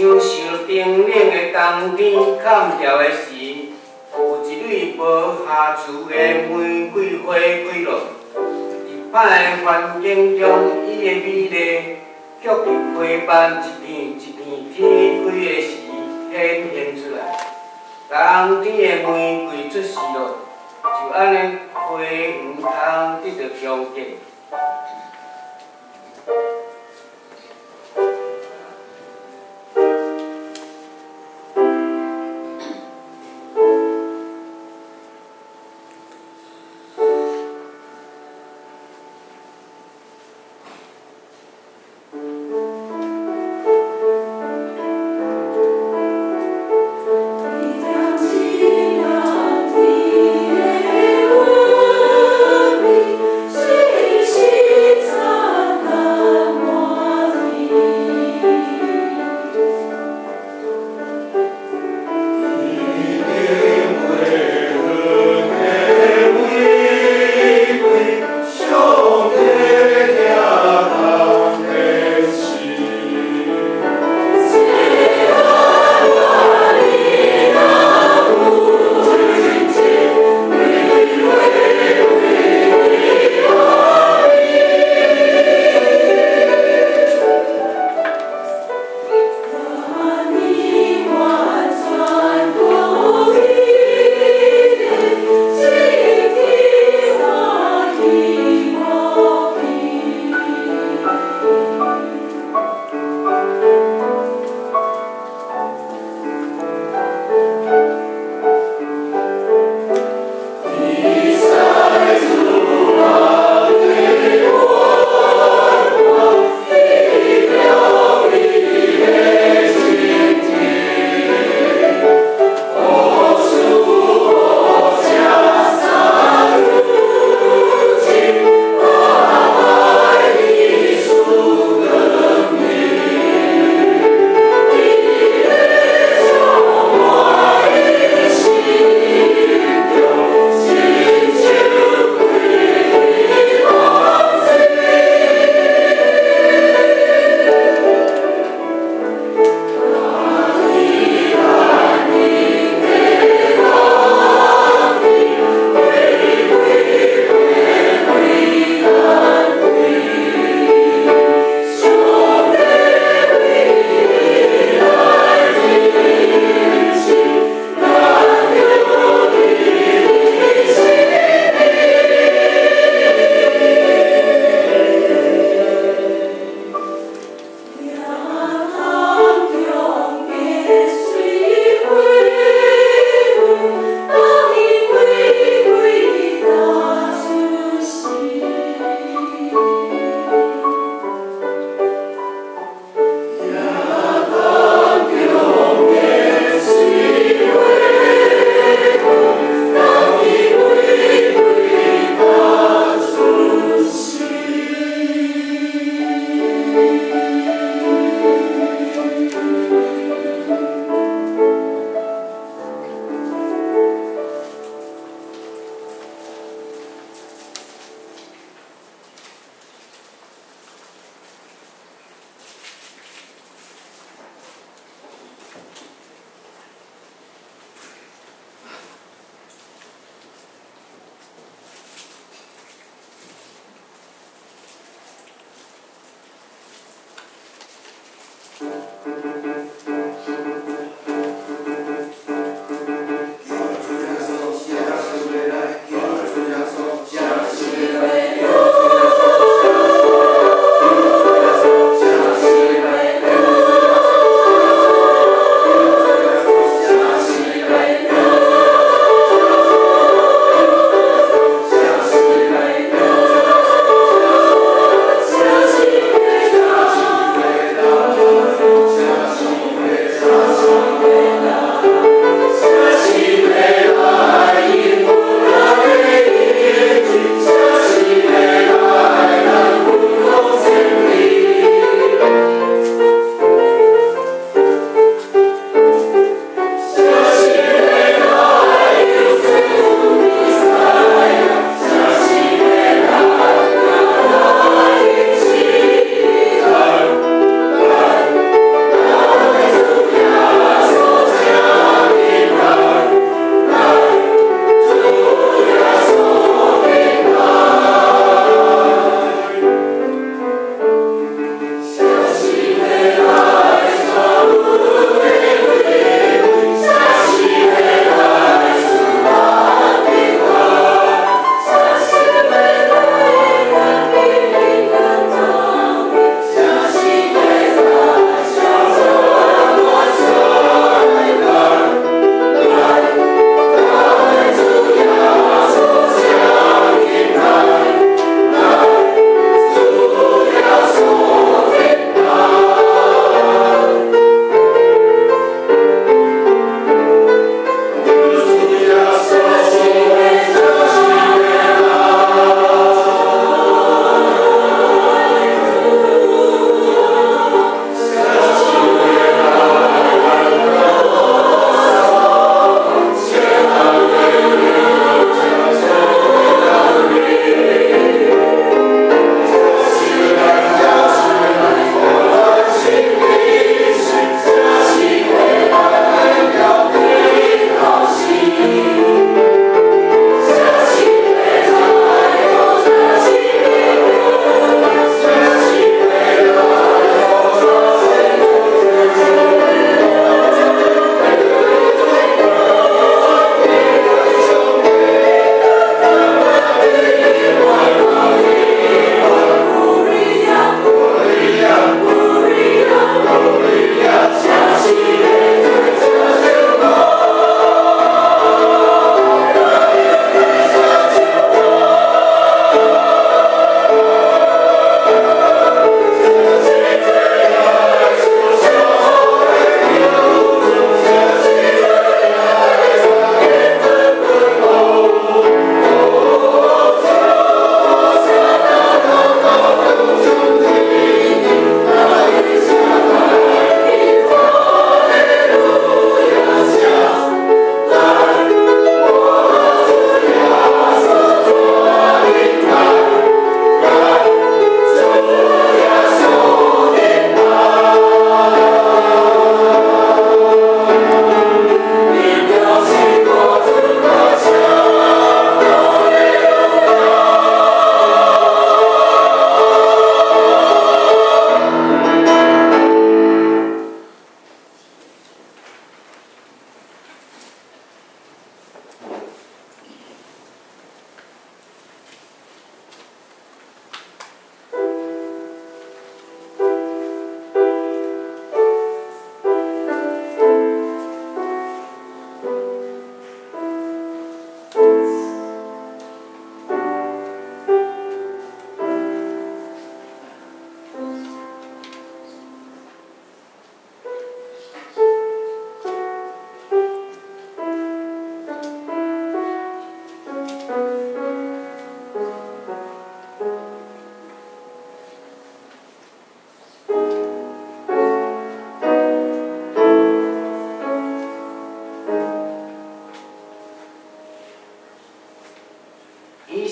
享受冰冷的冬天砍掉的時，有一蕊無瑕疵的玫瑰花開落。佇歹的環境中，伊的美麗卻佇花瓣一片一片展開的時顯現出來。冬天的玫瑰出世囉，就按呢花園通得著重建。一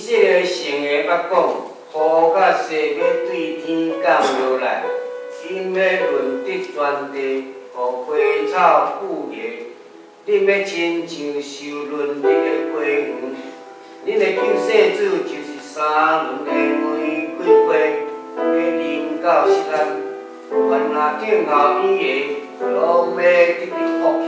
色列城的捌講，雨佮雪欲對天降落來，𪜶欲潤得全地，予花草富芽。恁欲親像受潤得的花園，恁的救世主就是沙崙的玫瑰花，欲臨到錫安，凡若等候伊的，攏欲得著福氣。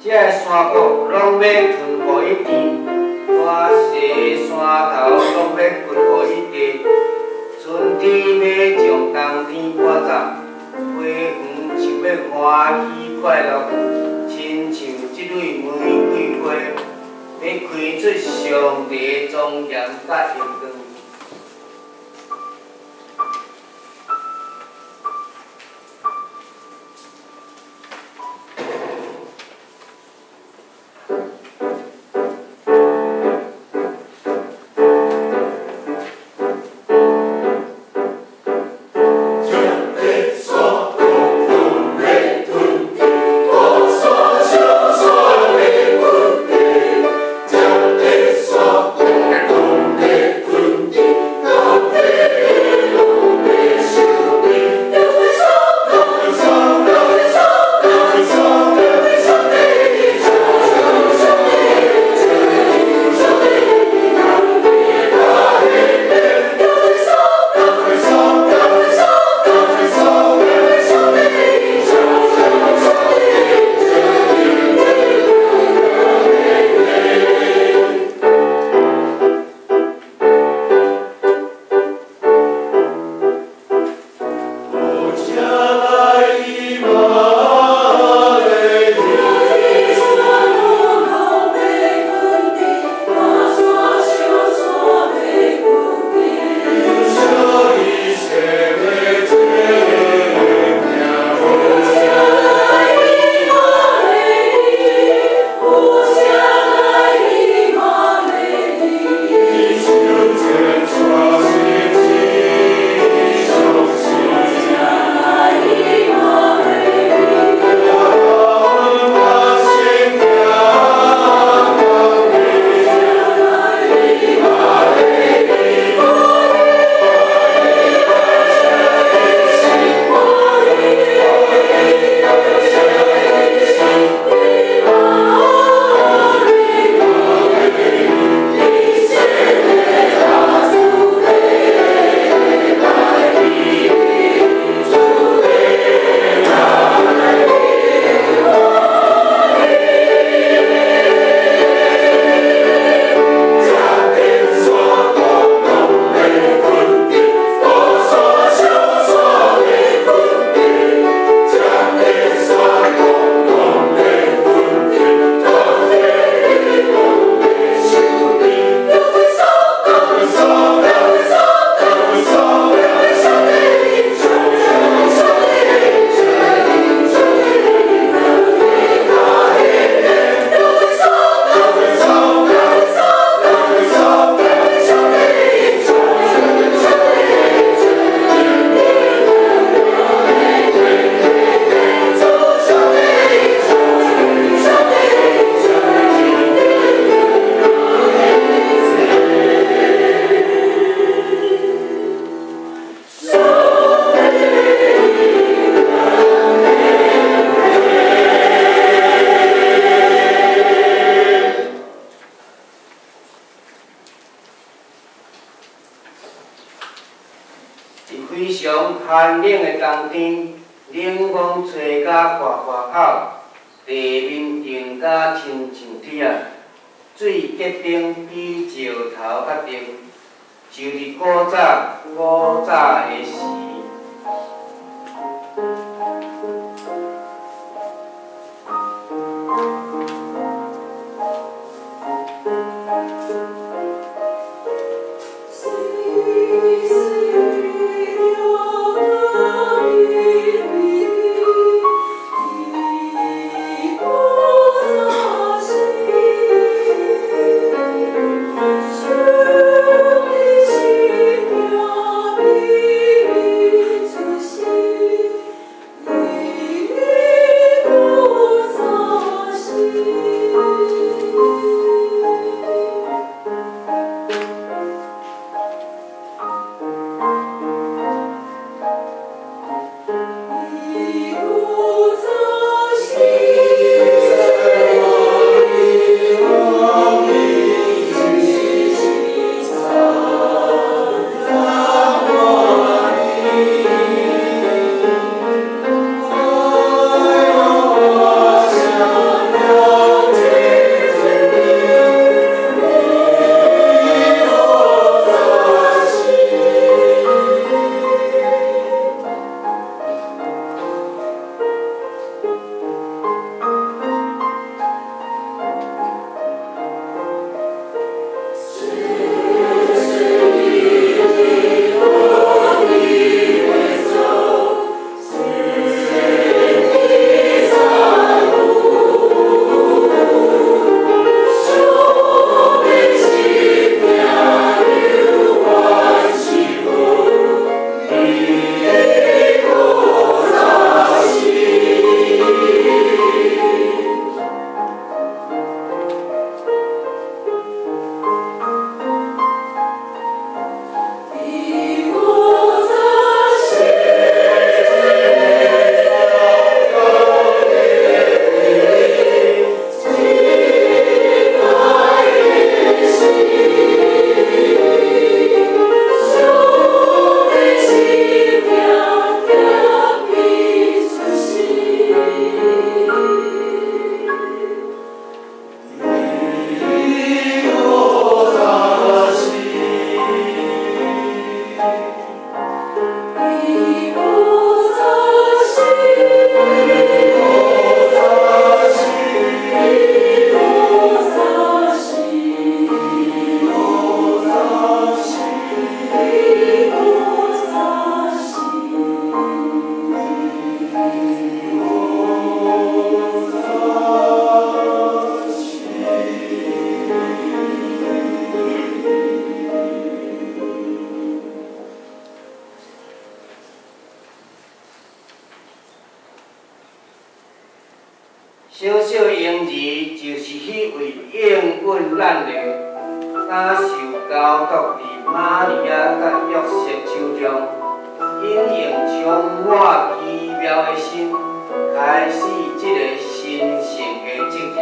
這个山谷攏欲吞予伊甜，大細山頭攏欲掘予伊地。春天欲將冬天趕走，花園樹欲歡喜快樂，親像這蕊玫瑰花，欲開出上帝的莊嚴佮榮光。山佇非常寒冷的冬天，冷風吹甲破破口，地面凍甲親像鐵仔，水結冰比石頭較重。就佇古早古早的時。小小嬰兒就是彼位應允咱的，敢受交託佇瑪利亞佮約瑟手中，因用充滿奇妙的心，開始這个神聖的責任。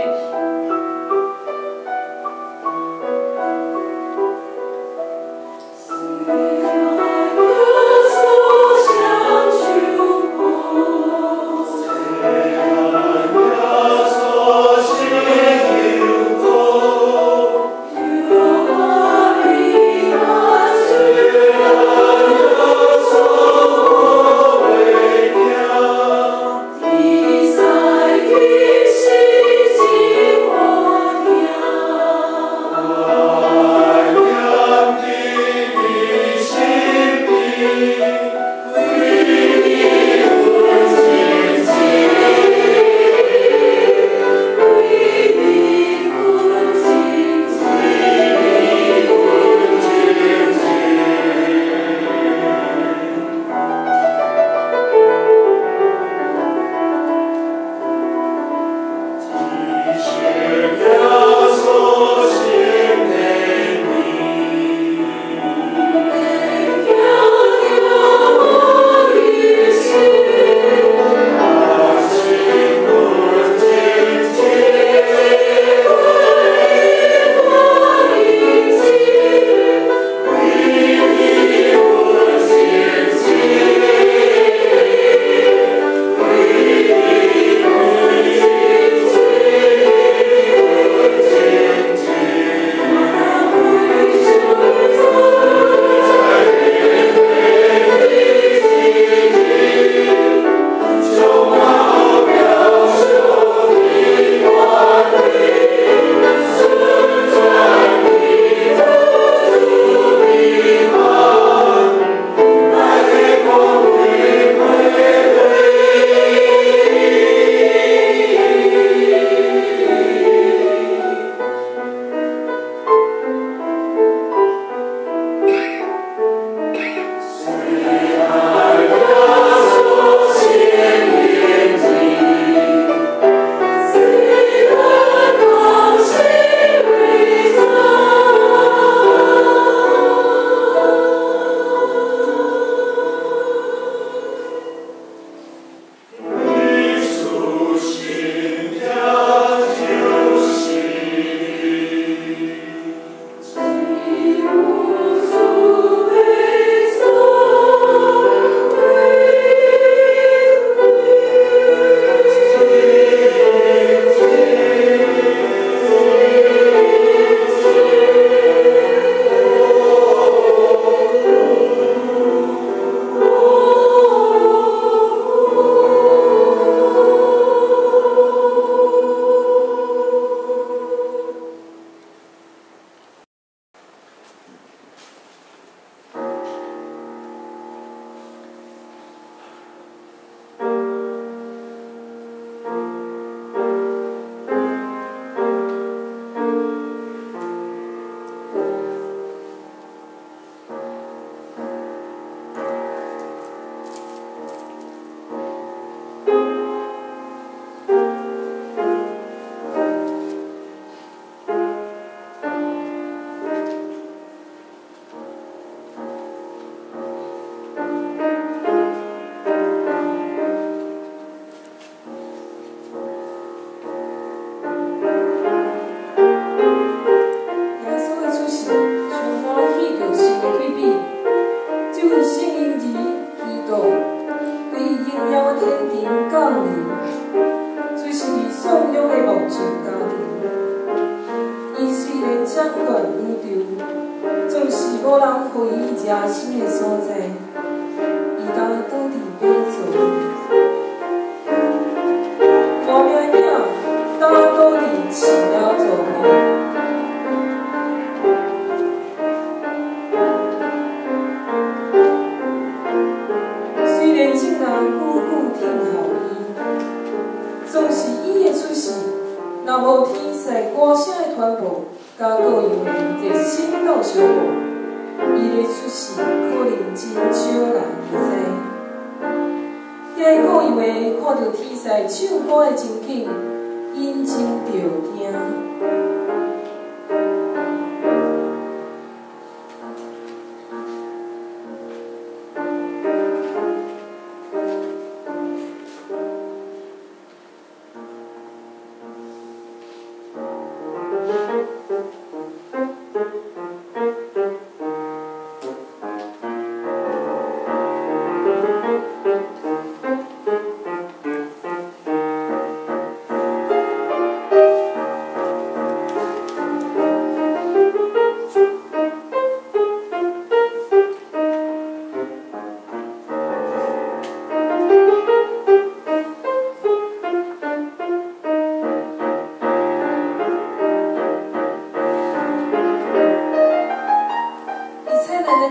Thank you. 無人予伊惹心的所在，伊焦倒佇馬槽裡。無名的影焦倒佇飼料槽裡。雖然眾人久久聽候伊，總是伊的出世，若無天使歌聲的傳報，佮各樣的熱心鬥相報，伊的出世可能真少人會知。遐个各樣的看著天使唱歌的情景，𪜶真著驚。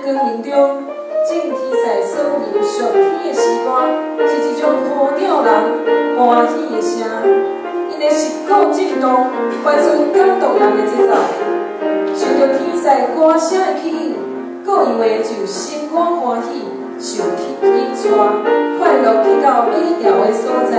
光明中，眾天使所吟屬天的詩歌，是一種呼召人歡喜的聲。𪜶的擊鼓震動，發出感動人的節奏。受著天使歌聲的吸引，各樣的就心肝歡喜，受天引帶，快樂去到馬槽的所在。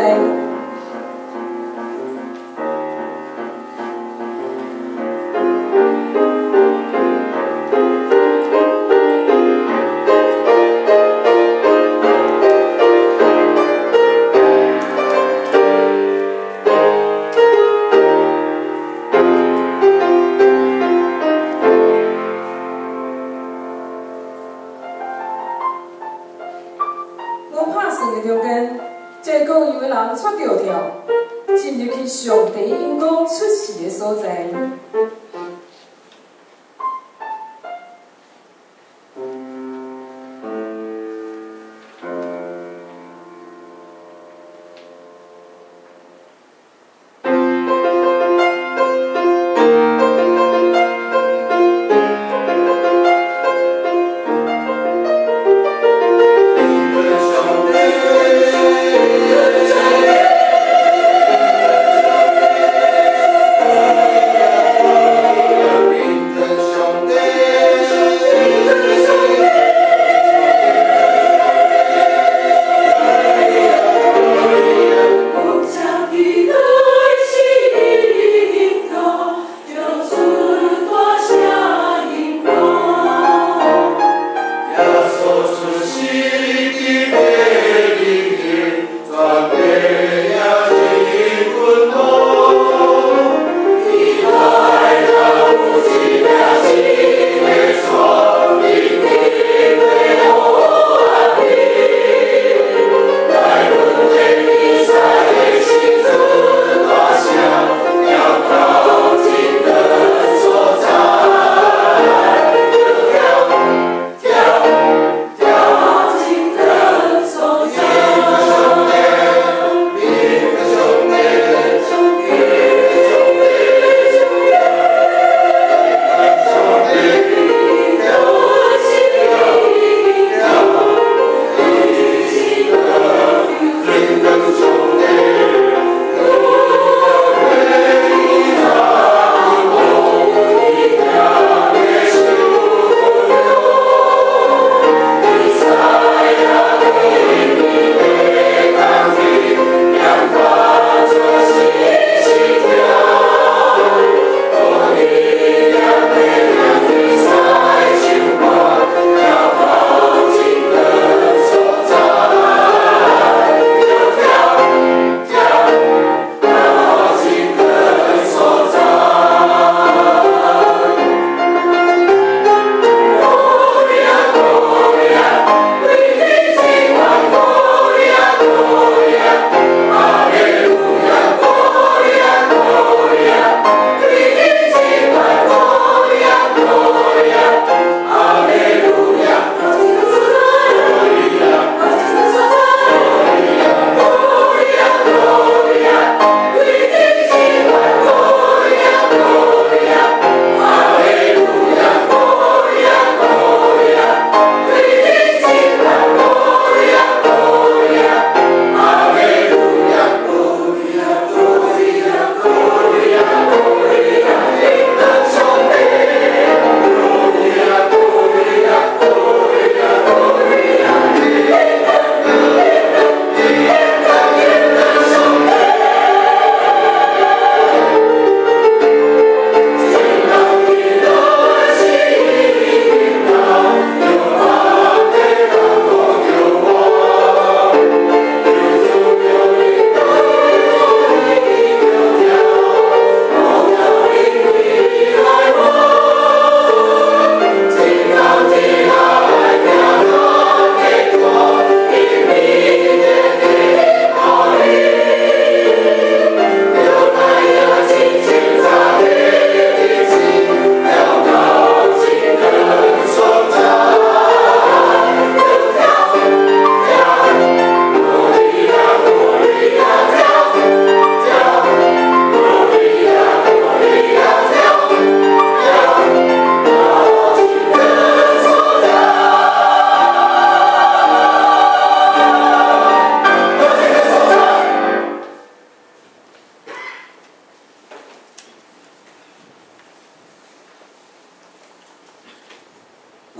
中間，這個各樣的人掣著跳，進入去上帝陽光出世的所在。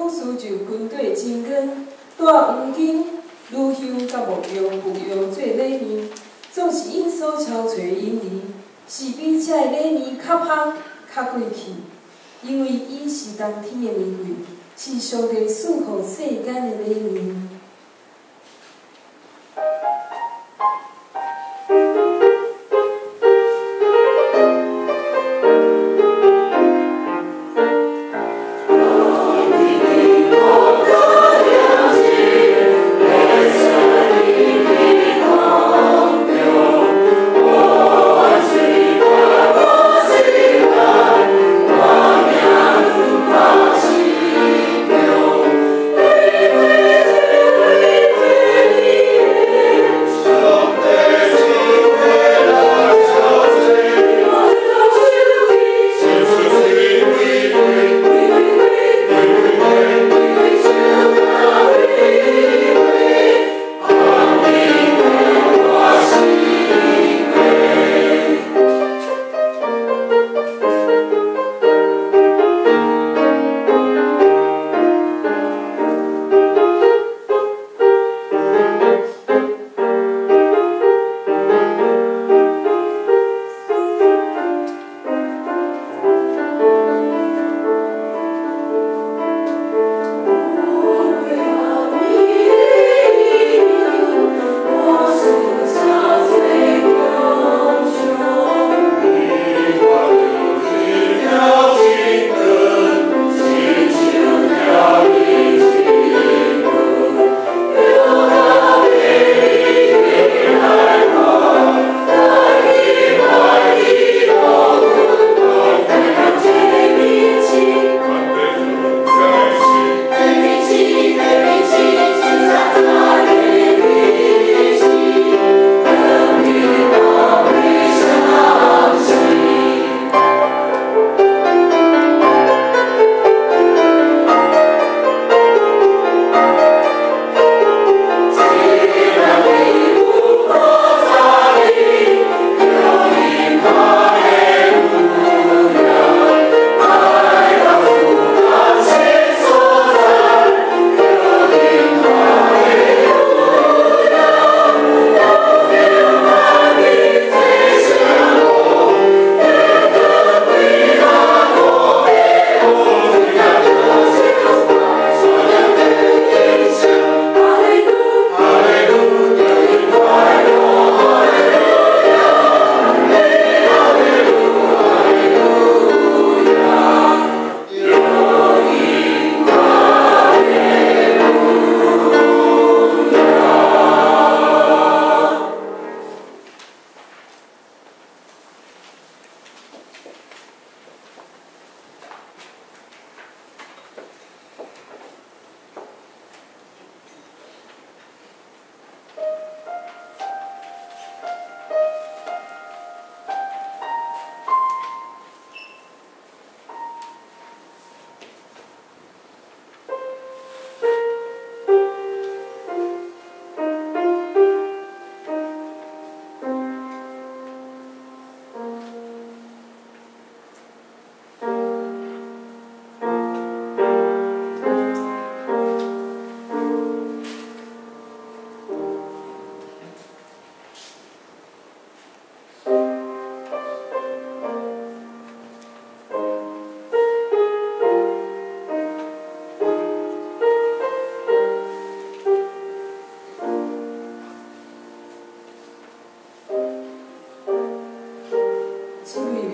牧师就军队真光，带黄金、乳香佮没药、没药做礼物，总是𪜶所超揣的婴儿，是比这个礼物较芳、较贵气，因为伊是冬天的玫瑰，是上帝赐予世间的礼物。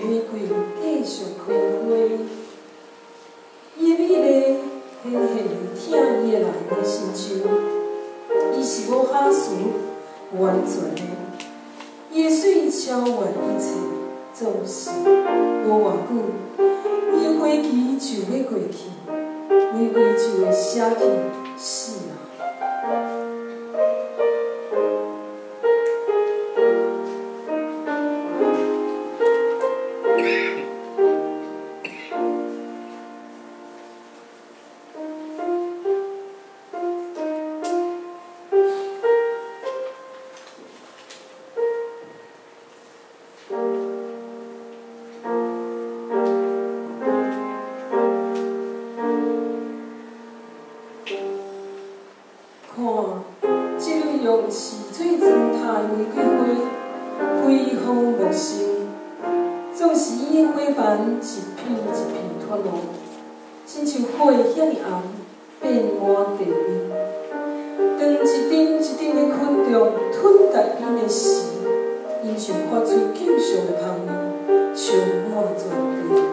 玫瑰继续开花，伊的美丽显现于疼伊的人的身上。伊是无瑕疵、完全的，伊的媠超越一切，总是无偌久，伊的花期就欲过去，玫瑰就会谢去死啊！中饲做砖塔的玫瑰花，微风木秀，总是伊的花瓣一片一片脱落，亲像火遐尔红，变满地面。当一阵一阵的昆虫吞食𪜶的时，𪜶就发出救赎的芳味，充满全地。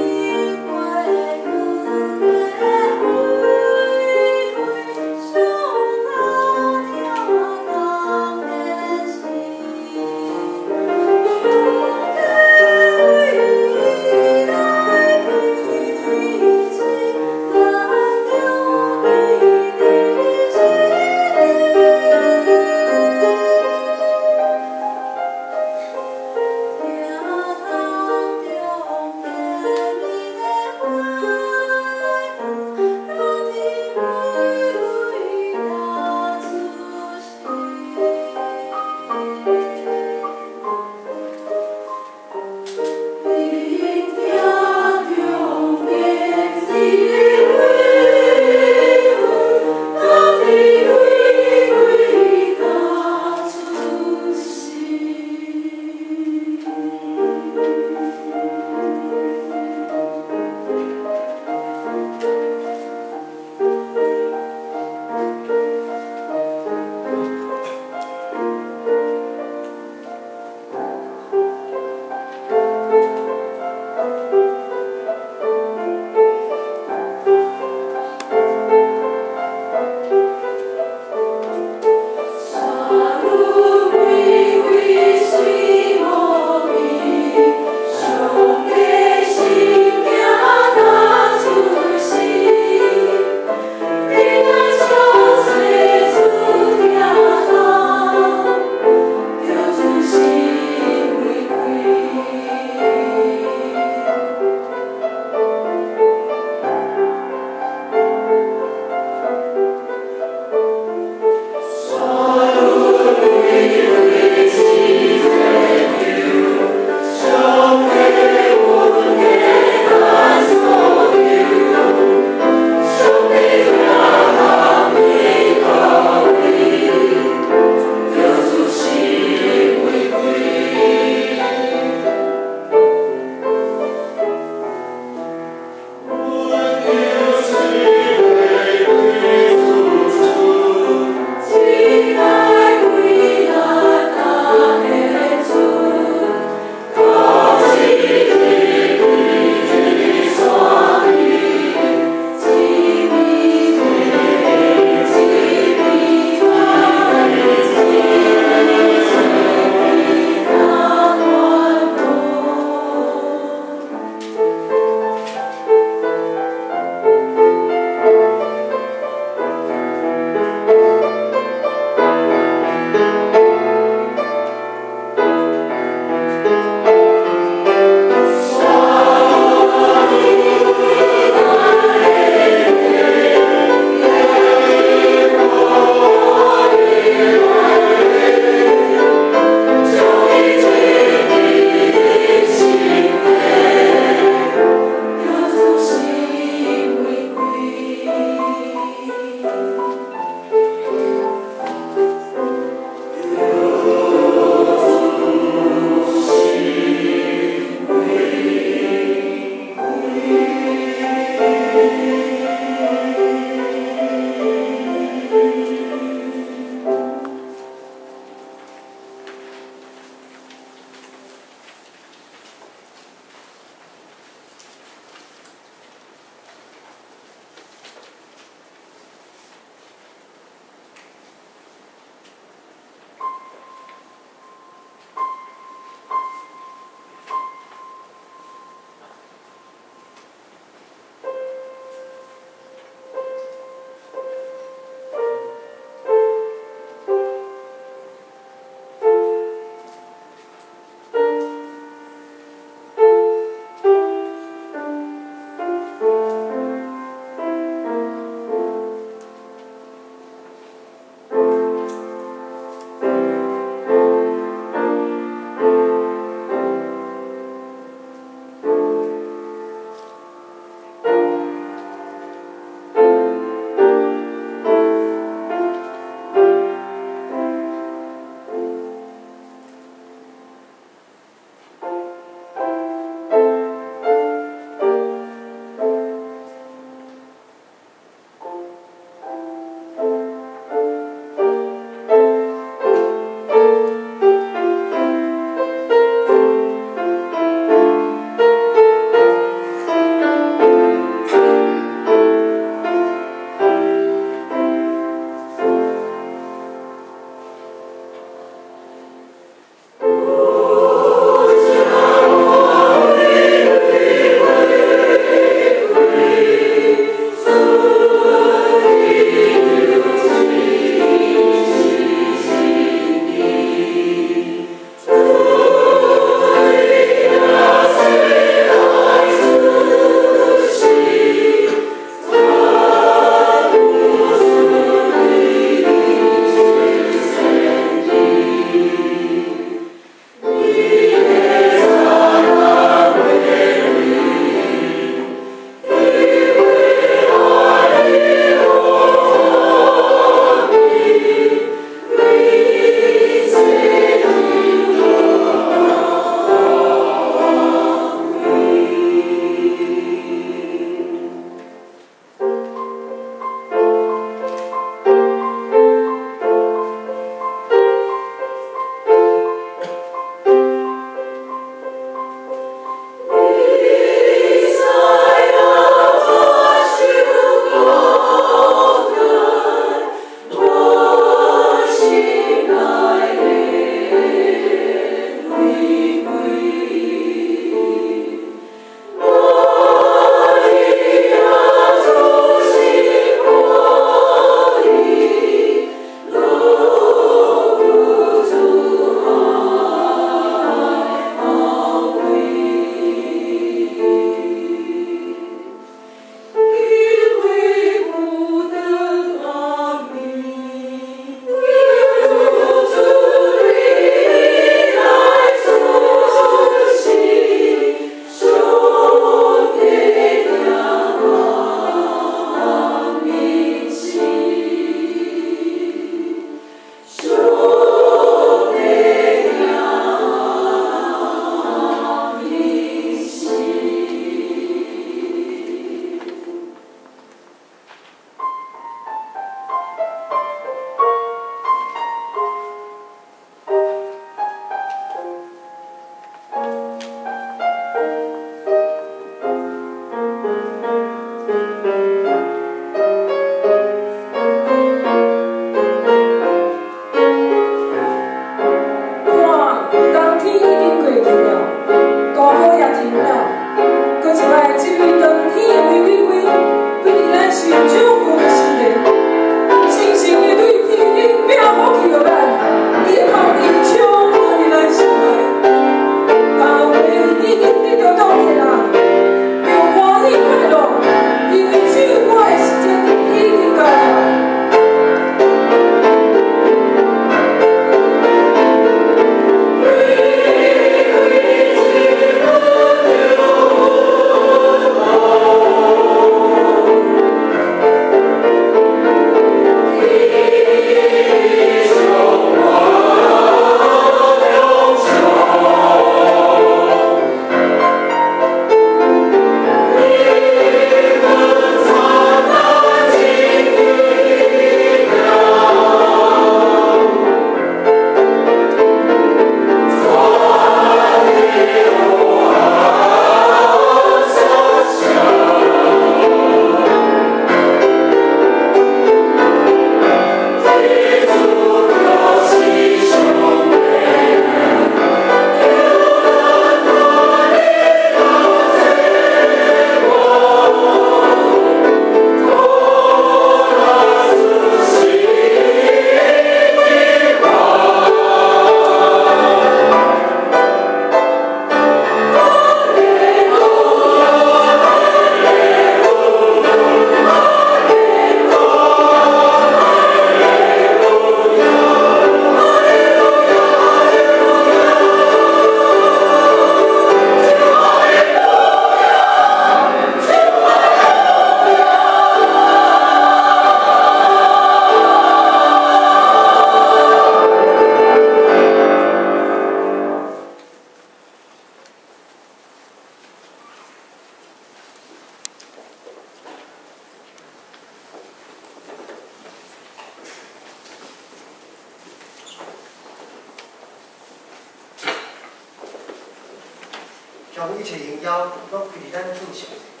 將一切榮耀攏歸予咱主上帝。